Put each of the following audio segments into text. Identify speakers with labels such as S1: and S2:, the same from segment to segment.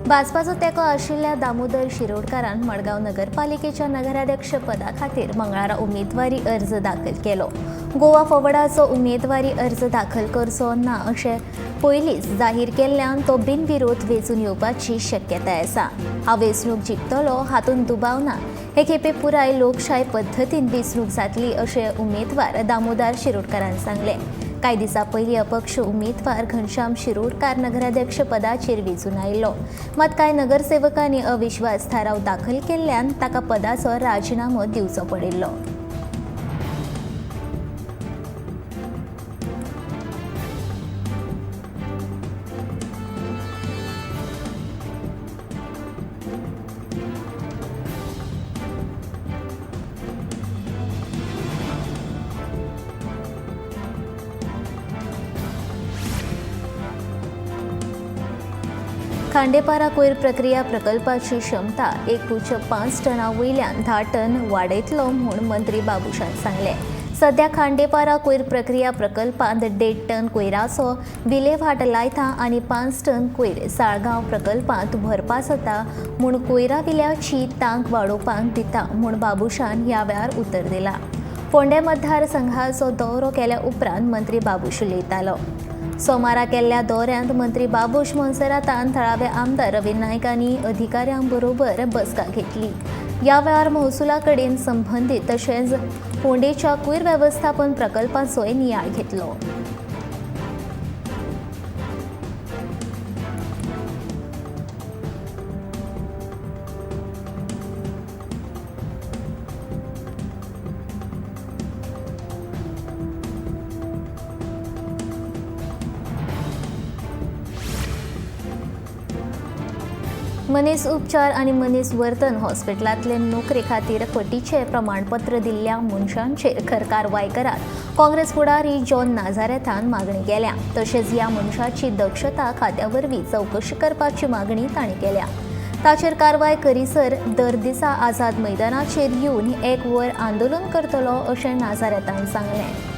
S1: भाजपाचो तेंको आशिल्ल्या दामोदर शिरोडकारान मडगांव नगरपालिकेच्या नगराध्यक्ष पदा खातीर मंगळारा उमेदवारी अर्ज दाखल केलो. गोवा फॉवर्डाचो उमेदवारी अर्ज दाखल करचो ना अशें पयलींच जाहीर केल्ल्यान तो बिनविरोध वेंचून येवपाची शक्यताय आसा. हांव वेंचणूक जिखतलो हातूंत दुबाव ना. हे खेपे पुराय लोकशाय पद्दतीन वेंचणूक जातली अशें उमेदवार दामोदर शिरोडकारान सांगलें. कांय दिसां पयलीं अपक्ष उमेदवार घनश्याम शिरोडकार नगराध्यक्ष पदाचेर वेंचून आयिल्लो. मात कांय नगरसेवकांनी अविश्वास थाराव दाखल केल्ल्यान ताका पदाचो राजिनामो दिवचो पडिल्लो. खांडेपारा कोयर प्रक्रिया प्रकल्पाची क्षमता 1.5 टना वयल्यान 10 टन वाडयतलो म्हूण मंत्री बाबूशान सांगलें. सध्या खांडेपारा कोयर प्रक्रिया प्रकल्पांत 1.5 टन कोयराचो विलेवाट लायता आनी 5 टन कोयर साळगांव प्रकल्पांत भरपा जाता म्हूण कोयरा विल्याची तांक वाडोवपाक दिता म्हूण बाबूशान ह्या वेळार उतर दिलां. फोंडें मतदारसंघाचो दौरो केल्या उपरांत मंत्री बाबूश उलयतालो. सोमारा केल्ल्या दौऱ्यांत मंत्री बाबूश मोन्सेरातान थळावे आमदार रवी नायक आनी अधिकाऱ्यां बरोबर बसका घेतली. ह्या वेळार महसुला कडेन संबंदीत तशेंच फोंडेच्या कोयर वेवस्थापन प्रकल्पाचोय नियाळ घेतलो. मनीस उपचार आनी मनीस वर्तन हॉस्पिटलांतले नोकरे खातीर फटीचें प्रमाणपत्र दिल्ल्या मनशांचेर खर कारवाय करात, काँग्रेस फुडारी जॉन नाझारेथान मागणी केल्या. तशेंच ह्या मनशाची दक्षता खात्या वरवीं चवकशी करपाची मागणी तांणी केल्या. ताचेर कारवाय करीसर दर दिसा आझाद मैदानाचेर येवन 1 वर आंदोलन करतलो अशें नाझारेथान सांगलें.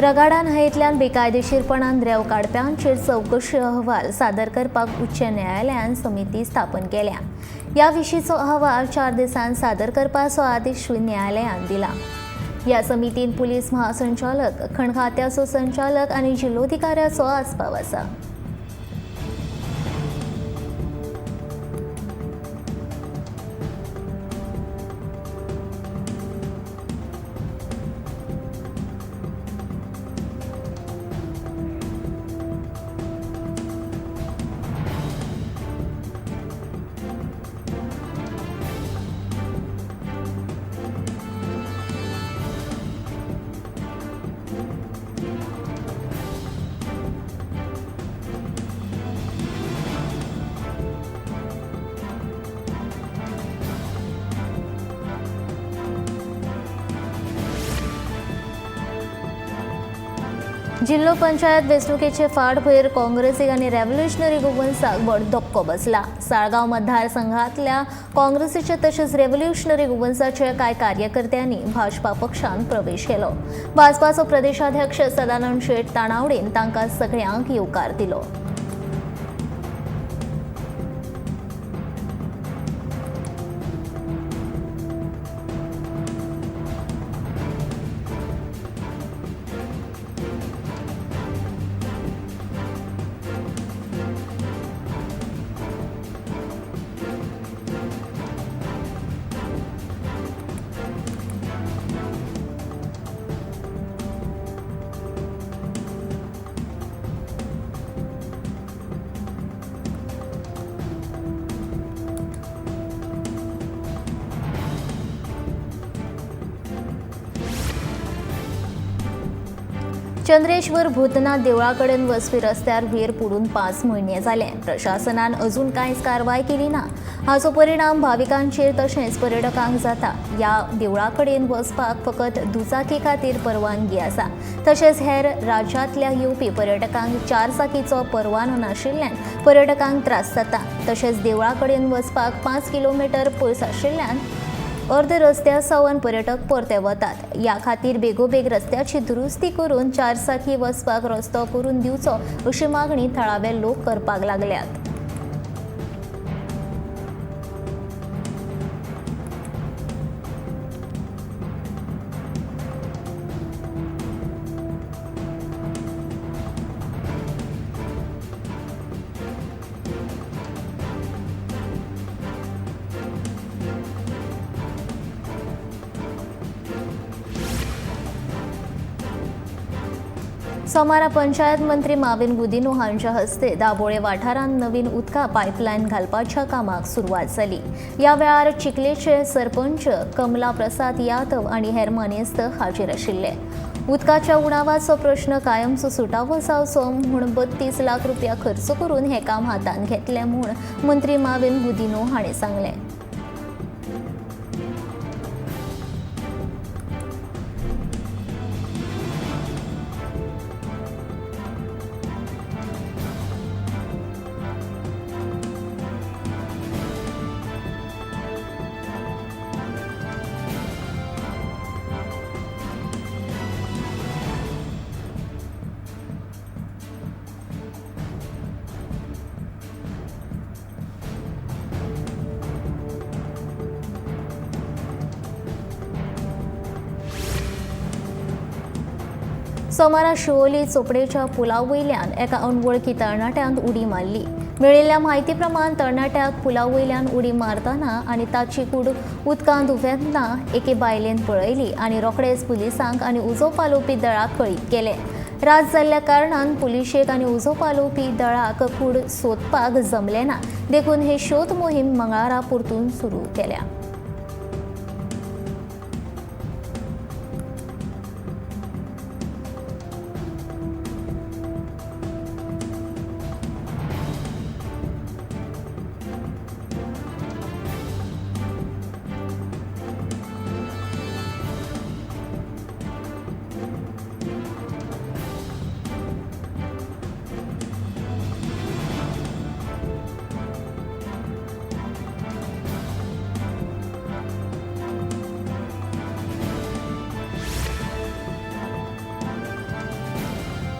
S1: रगाडा न्हंयेंतल्यान बेकायदेशीरपणान रेंव काडप्यांचेर चवकशी अहवाल सादर करपाक उच्च न्यायालयान समिती स्थापन केल्या. ह्या विशींचो अहवाल 4 दिसांत सादर करपाचो आदेश न्यायालयान दिला. ह्या समितीन पुलीस महासंचालक, खण खात्याचो संचालक आनी जिल्लोधिकाऱ्याचो आस्पाव आसा. जिल्हो पंचायत वेंचणुकेचे फाटभुंयेर काँग्रेसीक आनी रेव्होल्युशनरी गोवन्साक व्हड धक्को बसला. साळगांव मतदारसंघांतल्या काँग्रेसीचे तशेंच रेव्होल्युशनरी गोवन्साचे कांय कार्यकर्त्यांनी भाजपा पक्षांत प्रवेश केलो. भाजपाचो प्रदेशाध्यक्ष सदानंद शेट ताणावडेन तांकां सगळ्यांक येवकार दिलो. चंद्रेश्वर भूतनाथ देवळा कडेन वचपी रस्त्यार वेर पडून 5 म्हयने जाले. प्रशासनान अजून कांयच कारवाय केली ना. हाचो परिणाम भाविकांचेर तशेंच पर्यटकांक जाता. ह्या देवळा कडेन वचपाक फकत दुचाकी खातीर परवानगी आसा. तशेंच हेर राज्यांतल्या येवपी पर्यटकांक 4 चाकीचो परवानो नाशिल्ल्यान पर्यटकांक त्रास जाता. तशेंच देवळा कडेन वचपाक 5 किलोमिटर पयस आशिल्ल्यान अर्द रस्त्या सावन पर्यटक परते वतात. ह्या खातीर बेगोबेग रस्त्याची दुरुस्ती करून 4 चाकी वचपाक रस्तो करून दिवचो अशी मागणी थळावे लोक करपाक लागल्यात. सोमारा पंचायत मंत्री माविन गुदिन्हो हांच्या हस्ते दाबोळे वाठारांत नवीन उदका पायपलायन घालपाच्या कामाक सुरवात जाली. ह्या वेळार चिखलेचे सरपंच कमला प्रसाद यादव आनी हेर मानेस्त हाजीर आशिल्ले. उदकाच्या उणावाचो प्रश्न कायमचो सुटावो जावचो म्हूण 32 लाख रुपया खर्च करून हें काम हातांत घेतलें म्हूण मंत्री माविन गुदिन्हो हांणी सांगलें. सोमारा शिवोली चोपडेच्या पुला वयल्यान एका अनवळखी तरणाट्यान उडी मारली. मेळिल्ल्या म्हायती प्रमाण तरणाट्याक पुला वयल्यान उडी मारतना आनी ताची कूड उदकांत उफेतना एके बायलेन पळयली आनी रोखडेच पुलिसांक आनी उजो पालोवपी दळाक कळीत केलें. रात जाल्ल्या कारणान पुलिशेक आनी उजो पालोवपी दळाक कूड सोदपाक जमलें ना, देखून ही शोध मोहीम मंगळारा परतून सुरू केल्या.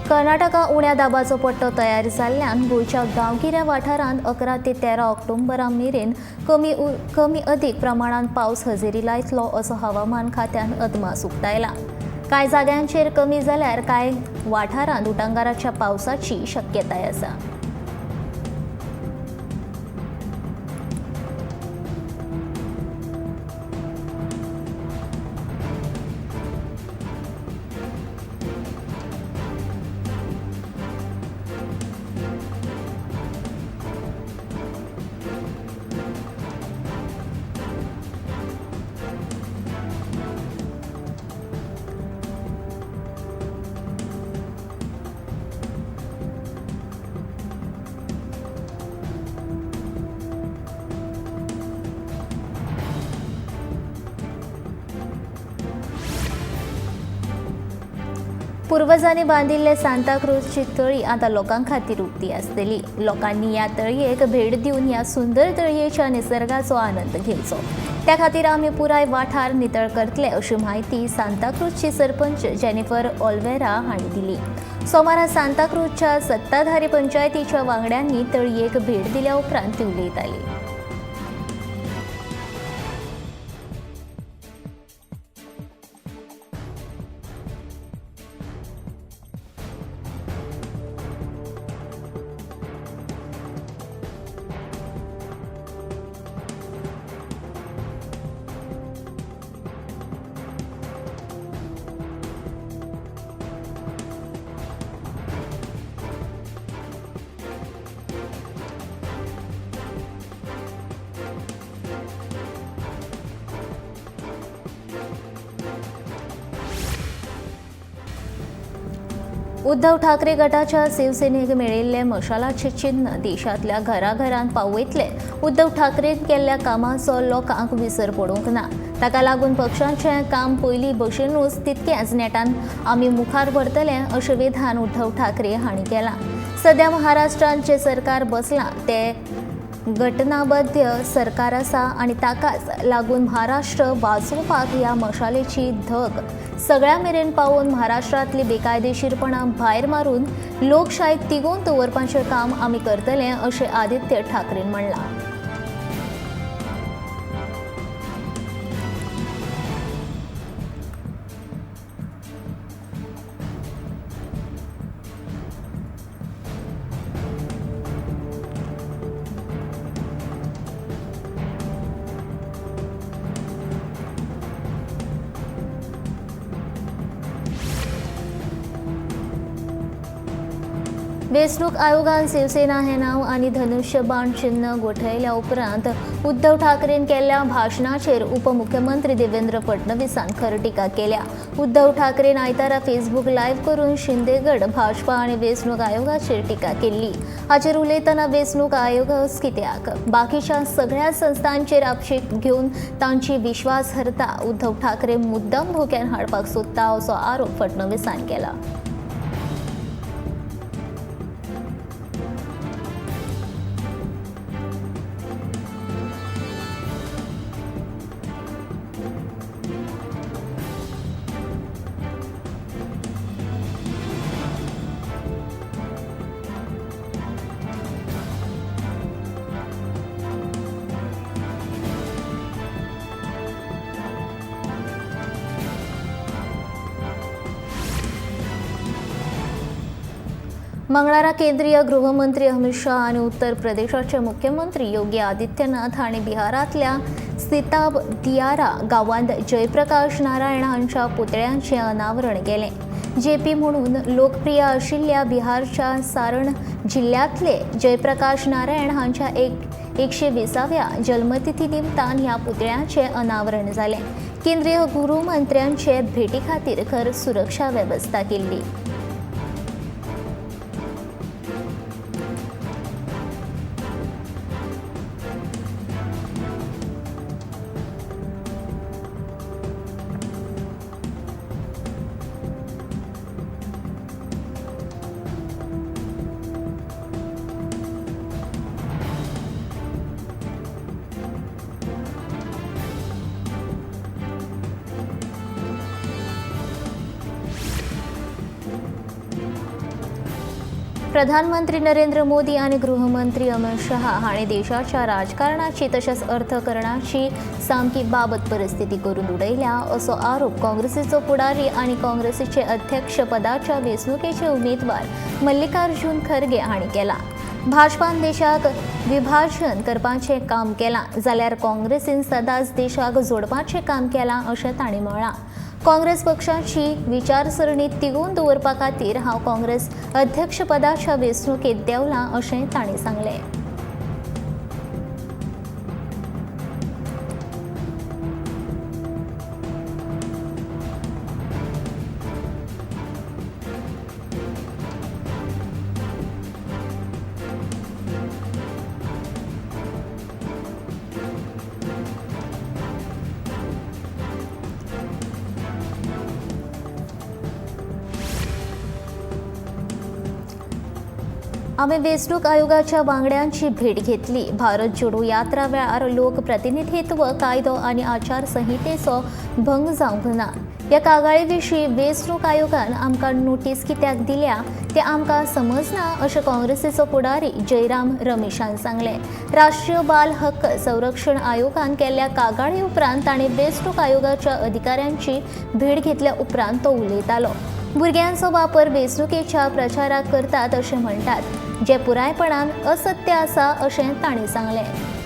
S1: कर्नाटका उण्या दाबाचो पट्टो तयार जाल्ल्यान गोंयच्या गांवगिऱ्या वाठारांत 11 ते 13 ऑक्टोबरा मेरेन कमी अदीक प्रमाणांत पावस हजेरी लायतलो असो हवामान खात्यान अदमास उक्तायला. कांय जाग्यांचेर कमी जाल्यार कांय वाठारांत उटंगाराच्या पावसाची शक्यताय आसा. पूर्वजांनी बांदिल्ले सांताक्रूजची तळी आतां लोकां खातीर उक्ती आसतली. लोकांनी ह्या तळयेक भेट दिवन ह्या सुंदर तळयेच्या निसर्गाचो आनंद घेवचो. त्या खातीर आमी पुराय वाठार नितळ करतले अशी म्हायती सांताक्रूजची सरपंच जेनिफर ऑल्वेरा हांणी दिली. सोमारा सांताक्रूजच्या सत्ताधारी पंचायतीच्या वांगड्यांनी तळयेक भेट दिल्या उपरांत ती उलयताली. उद्धव ठाकरे गटाच्या शिवसेनेक मेळिल्ले मशालाचे चिन्ह देशांतल्या घराघरांत पावयतले. उद्धव ठाकरेन केल्ल्या कामाचो लोकांक विसर पडूंक ना. ताका लागून पक्षाचें काम पयलीं भशेनूच तितकेंच नेटान आमी मुखार व्हरतले अशें विधान उद्धव ठाकरे हांणी केलां. सध्या महाराष्ट्रांत जें सरकार बसलां तें घटनाबद्ध सरकार आसा आनी ताकाच लागून महाराष्ट्र वाचोवपाक ह्या मशालेची धग सगळ्या मेरेन पावोवन महाराष्ट्रांतली बेकायदेशीरपणां भायर मारून लोकशाय तिगोवन दवरपाचें काम आमी करतले अशें आदित्य ठाकरेन म्हणलां. वेंचणूक आयोगान शिवसेना हें नांव आनी धनुष्यबाण चिन्ह गोठयल्या उपरांत उद्धव ठाकरेन केल्ल्या भाशणाचेर उपमुख्यमंत्री देवेंद्र फडणवीसान खर टिका केल्या. उद्धव ठाकरेन आयतारा फेसबूक लायव्ह करून शिंदेगड भाजपा आनी वेंचणूक आयोगाचेर टिका केल्ली. हाचेर उलयतना वेंचणूक आयोगच कित्याक बाकीच्या सगळ्या संस्थांचेर आक्षेप घेवन तांची विश्वासार्हता उद्धव ठाकरे मुद्दम धोक्यान हाडपाक सोदता असो आरोप फडणवीसान केला. मंगळारा केंद्रीय गृहमंत्री अमित शाह आनी उत्तर प्रदेशाचे मुख्यमंत्री योगी आदित्यनाथ हांणी बिहारांतल्या सीताब दियारा गांवांत जयप्रकाश नारायण हांच्या पुतळ्यांचें अनावरण केलें. जेपी म्हणून लोकप्रिय आशिल्ल्या बिहारच्या सारण जिल्ल्यांतले जयप्रकाश नारायण हांच्या 120व्या जल्मतिथी निमतान ह्या पुतळ्यांचें अनावरण जालें. केंद्रीय गृहमंत्र्यांचे भेटी खातीर खर सुरक्षा वेवस्था केल्ली. प्रधानमंत्री नरेंद्र मोदी आनी गृहमंत्री अमित शहा हांणी देशाच्या राजकारणाची तशेंच अर्थकारणाची सामकी बाबत परिस्थिती करून उडयल्या असो आरोप काँग्रेसीचो फुडारी आनी काँग्रेसीचे अध्यक्षपदाच्या वेंचणुकेचे उमेदवार मल्लिकार्जुन खरगे हांणी केला. भाजपान देशाक विभाजन करपाचें काम केलां जाल्यार काँग्रेसीन सदांच देशाक जोडपाचें काम केलां अशें तांणी म्हळां. काँग्रेस पक्षाची विचारसरणी तिगोवन दवरपा खातीर हांव काँग्रेस अध्यक्षपदाच्या वेंचणुकेंत देंवलां अशें तांणी सांगलें. आमी वेंचणूक आयोगाच्या वांगड्यांची भेट घेतली. भारत जोडो यात्रा वेळार लोकप्रतिनिधित्व कायदो आनी आचारसंहितेचो भंग जावंक ना. ह्या कागाळी विशीं वेंचणूक आयोगान आमकां नोटीस कित्याक दिल्या तें आमकां समजना अशें काँग्रेसीचो फुडारी जयराम रमेशान सांगलें. राष्ट्रीय बाल हक्क संरक्षण आयोगान केल्ल्या कागाळी उपरांत ताणें वेंचणूक आयोगाच्या अधिकाऱ्यांची भेट घेतल्या उपरांत तो उलयतालो. भुरग्यांचो वापर वेंचणुकेच्या प्रचाराक करतात अशें म्हणटात, जे पुरायपणान असत्य आसा अशें तांणी सांगलें.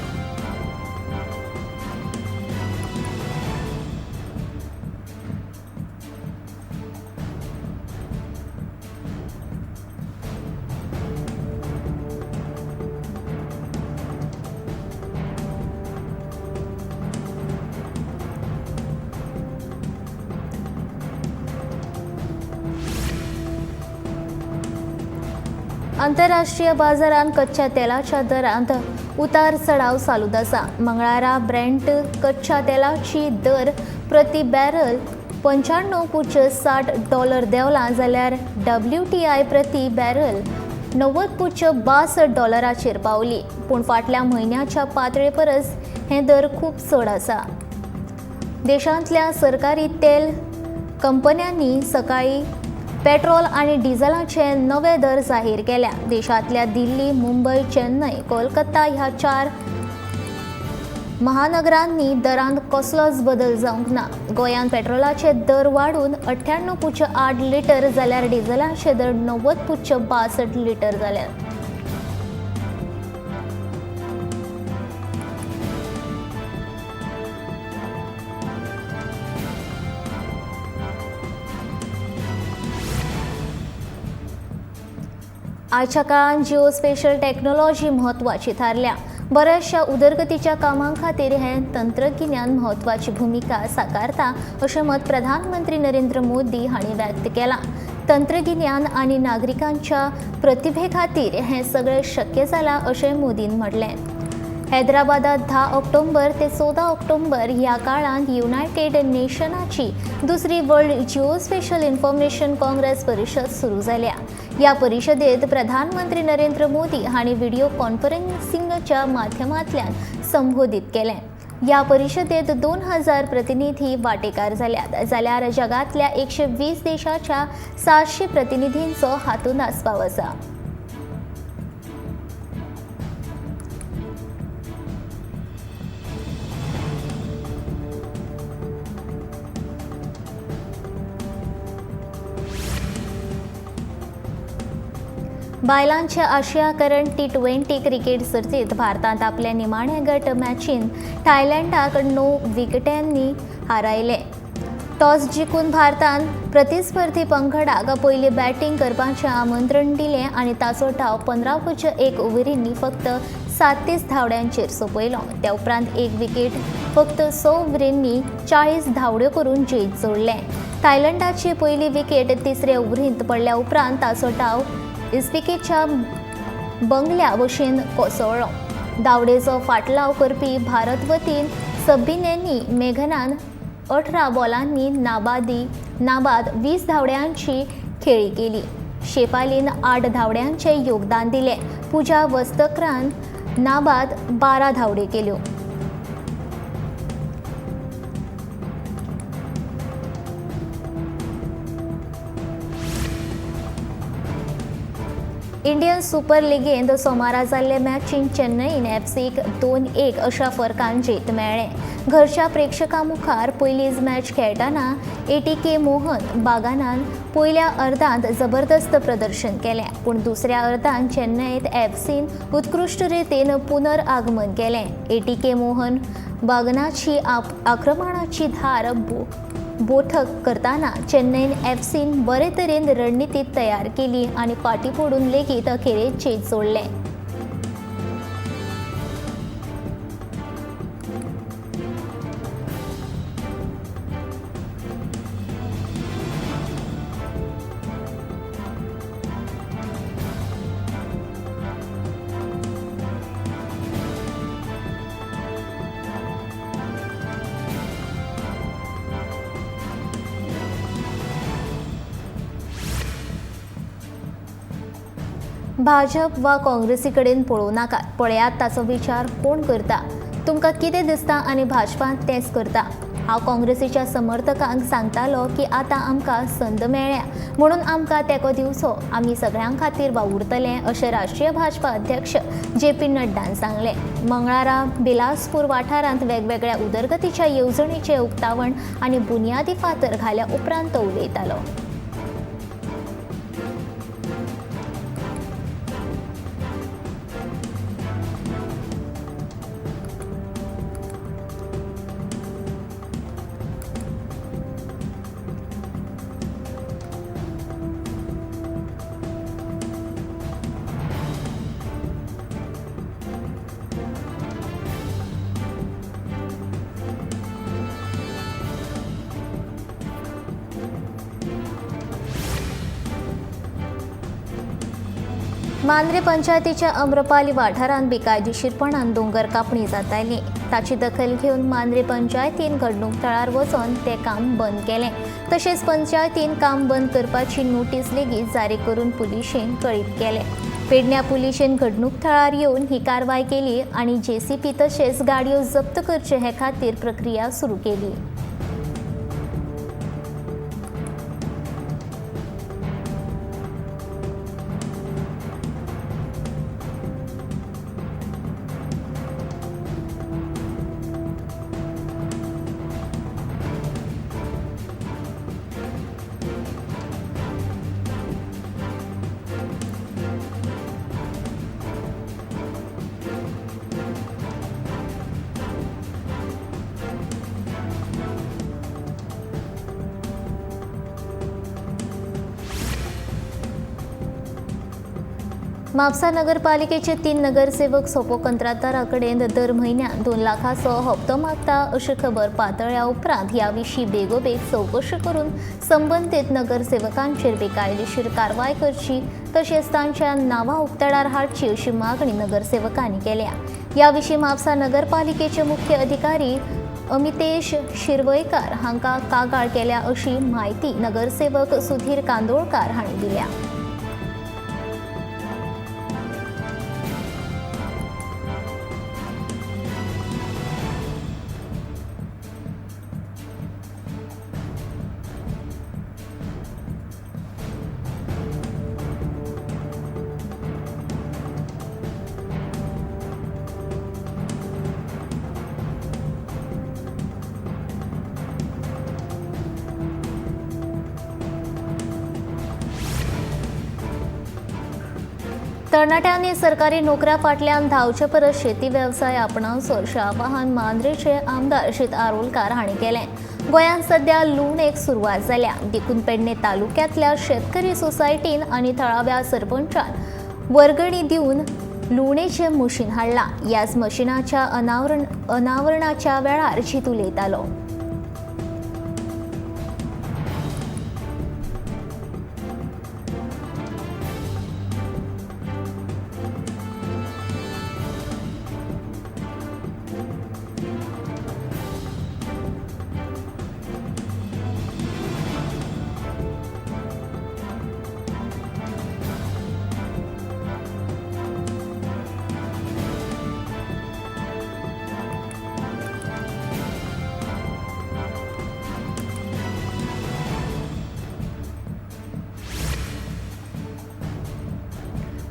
S1: आंतरराष्ट्रीय बाजारांत कच्च्या तेलाच्या दरांत उतार चढाव चालूच आसा. मंगळारा ब्रँट कच्च्या तेलाची दर प्रति बॅरल $95.60 देंवला जाल्यार WTI प्रति बॅरल $90.62 पावली. पूण फाटल्या म्हयन्याच्या पातळे परस हे दर खूब चड आसा. देशांतल्या सरकारी तेल कंपन्यांनी सकाळी पेट्रोल आनी डिझलाचे नवे दर जाहीर केल्या. देशांतल्या दिल्ली, मुंबय, चेन्नय, कोलकाता ह्या 4 महानगरांनी दरांत कसलोच बदल जावंक ना. गोंयांत पेट्रोलाचे दर वाडून 98.8 लिटर जाल्यार डिझलाचे दर 90.62 लिटर जाल्यात. आयच्या काळांत जिओ स्पेशल टेक्नॉलॉजी म्हत्वाची थारल्या. बऱ्याचशा उदरगतीच्या कामां खातीर हें तंत्रगिन्यान म्हत्वाची भुमिका साकारता अशें मत प्रधानमंत्री नरेंद्र मोदी हांणी व्यक्त केलां. तंत्रगिन्यान आनी नागरिकांच्या प्रतिभे खातीर हें सगळें शक्य जालां अशें मोदीन म्हणलें. हैदराबादात 10 ऑक्टोबर ते 14 ऑक्टोबर ह्या काळांत युनायटेड नेशनाची दुसरी वर्ल्ड जिओस्पेशल इन्फॉर्मेशन काँग्रेस परिशद सुरू जाल्या. ह्या परिशदेत प्रधानमंत्री नरेंद्र मोदी हांणी व्हिडिओ कॉन्फरन्सिंगाच्या माध्यमांतल्यान संबोधीत केलें. ह्या परिशदेत 2000 प्रतिनिधी वांटेकार जाल्यात जाल्यार जगांतल्या 120 देशाच्या 700 प्रतिनिधींचो हातूंत आस्पाव आसा. बायलांचे आशिया करंड T20 cricket सर्तींत भारतांत आपल्या निमाण्या गट मॅचीन थायलंडाक 9 विकेटांनी हारायले. टॉस जिखून भारतान प्रतिस्पर्धी पंगडाक पयली बॅटींग करपाचें आमंत्रण दिलें आनी ताचो डाव 15.1 ओव्हरींनी फक्त 37 धांवड्यांचेर सोंपयलो. त्या उपरांत 1 विकेट फक्त 6 ओव्हरींनी 40 धांवड्यो करून जैत जोडलें. थायलंडाची पयली विकेट तिसऱ्या ओव्हरींत पडल्या उपरांत ताचो डाव इस्पिकेच्या बंगल्या वशीन कोसळ्ळो. धांवडेचो फाटलाव करपी भारत वतीन सबिनेनी मेघनान 18 बॉलांनी नाबाद 20 धांवड्यांची खेळी केली. शेफालीन 8 धांवड्यांचें योगदान दिलें. पूजा वस्तकरान नाबाद 12 धांवड्यो केल्यो. इंडियन सुपर लिगेंत सोमारा जाल्ले मॅचींत चेन्नईन एफसीक 2-1 अशा फरकान जैत मेळ्ळें. घरच्या प्रेक्षकां मुखार पयलीच मॅच खेळटना ATK Mohan बागानान पयल्या अर्दांत जबरदस्त प्रदर्शन केलें, पूण दुसऱ्या अर्दांत चेन्नईत एफसीन उत्कृश्ट रितीन पुनरागमन केलें. ATK Mohan बागनाची आक्रमणाची धार बोठक करताना चेन्नईन एफसीन बरे तरेन रणनिती तयार केली आनी फाटीं पडून लेगीत अखेरेक जैत जोडलें. भाजप वा काँग्रेसी कडेन पळोवं नाकात, पळयात ताचो विचार कोण करता, तुमकां कितें दिसता आनी भाजपान तेंच करता. हांव काँग्रेसीच्या समर्थकांक सांगतालो की आतां आमकां संद मेळ्ळ्या म्हणून आमकां तेंको दिवचो, आमी सगळ्यां खातीर वावुरतले अशें राष्ट्रीय भाजपा अध्यक्ष जे.पी. नड्डान सांगलें. मंगळारा बिलासपूर वाठारांत वेगवेगळ्या उदरगतीच्या येवजणीचें उक्तावण आनी बुनियादी फातर घाल्या उपरांत तो उलयतालो. मांद्रे पंचायतीच्या अम्रपाली वाठारांत बेकायदेशीरपणान दोंगर कापणी जाताली. ताची दखल घेवन मांद्रे पंचायतीन घडणूक थळार वचून तें काम बंद केलें. तशेंच पंचायतीन काम बंद करपाची नोटीस लेगीत जारी करून पुलिशेन कळीत केलें. पेडण्या पुलिशेन घडणूक थळार येवन ही कारवाय केली आनी जेसीपी तशेंच गाडयो जप्त करचे हे खातीर प्रक्रिया सुरू केली. म्हापसा नगरपालिकेचे 3 नगरसेवक सोपो कंत्राटदारा कडेन दर म्हयन्याक 2 लाखाचो हप्तो मागता अशी खबर पातळ्या उपरांत ह्या विशीं बेगोबेग चवकशी करून संबंदीत नगरसेवकांचेर बेकायदेशीर कारवाय करची तशेंच तांच्या नांवां उक्ताडार हाडची अशी मागणी नगरसेवकांनी केल्या. ह्या विशीं म्हापसा नगरपालिकेचे मुख्य अधिकारी अमितेश शिरवयकार हांकां कागाळ केल्या अशी म्हायती नगरसेवक सुधीर कांदोळकार हांणी दिल्या. तरणाट्यांनी सरकारी नोकऱ्या फाटल्यान धांवचे परस शेती वेवसाय आपणावचो अशें आवाहन मांद्रेचे आमदार अजित आरोलकार हांणी केलें. गोंयांत सध्या लुवणेक सुरवात जाल्या देखून पेडणे तालुक्यांतल्या शेतकरी सोसायटीन आनी थळाव्या सरपंचान वर्गणी दिवन लुवणेचें मशीन हाडलां. ह्याच मशिनाच्या अनावरणाच्या वेळार जीत उलयतालो.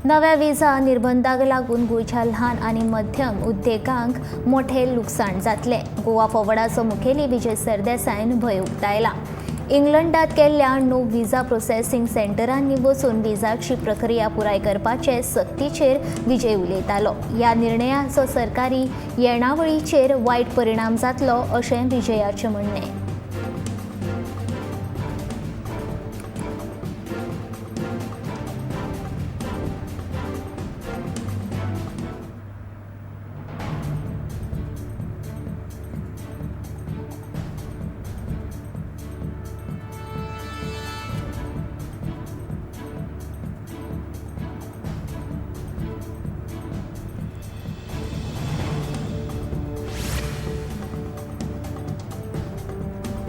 S1: नव्या विजा निर्बंधाक लागून गोंयच्या ल्हान आनी मध्यम उद्देगांक मोठें लुकसाण जातलें. गोवा फॉवर्डाचो मुखेली विजय सरदेसायन भंय उक्तायला. इंग्लंडात केल्ल्या 9 विजा प्रोसेसिंग सेंटरांनी वचून विजाची प्रक्रिया पुराय करपाचे सक्तीचेर विजय उलयतालो. ह्या निर्णयाचो सरकारी येणावळीचेर वायट परिणाम जातलो अशें विजयाचें म्हणणें.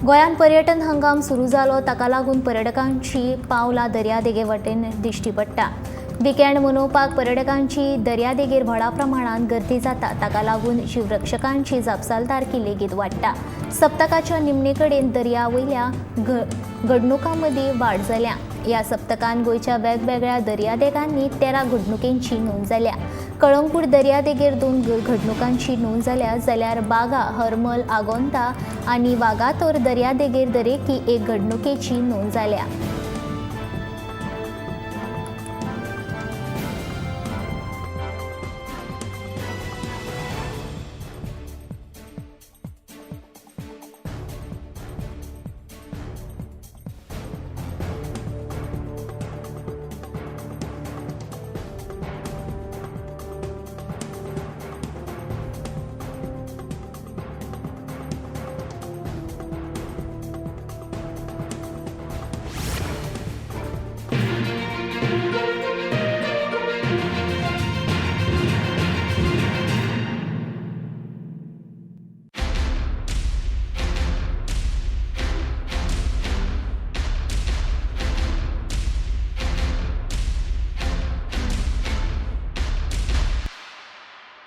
S1: गोंयांत पर्यटन हंगाम सुरू जालो ताका लागून पर्यटकांची पावलां दर्यादेगे वटेन दिश्टी पडटा. विकेंड मनोवपाक पर्यटकांची दर्यादेगेर व्हडा प्रमाणांत गर्दी जाता ताका लागून जीवरक्षकांची जापसालदारकी लेगीत वाडटा. सप्तकाच्या निमणे कडेन दर्या वयल्या घडणुकां मदीं वाड जाल्या. ह्या सप्तकान गोंयच्या वेगवेगळ्या दर्यादेगांनी 13 घडणुकेंची नोंद जाल्या. कळंगूट दर्यादेगेर 2 घडणुकांची नोंद जाल्या जाल्यार बागा, हरमल, आगोंदा आनी वागातोर दर्यादेगेर दरेकी 1 घडणुकेची नोंद जाल्या.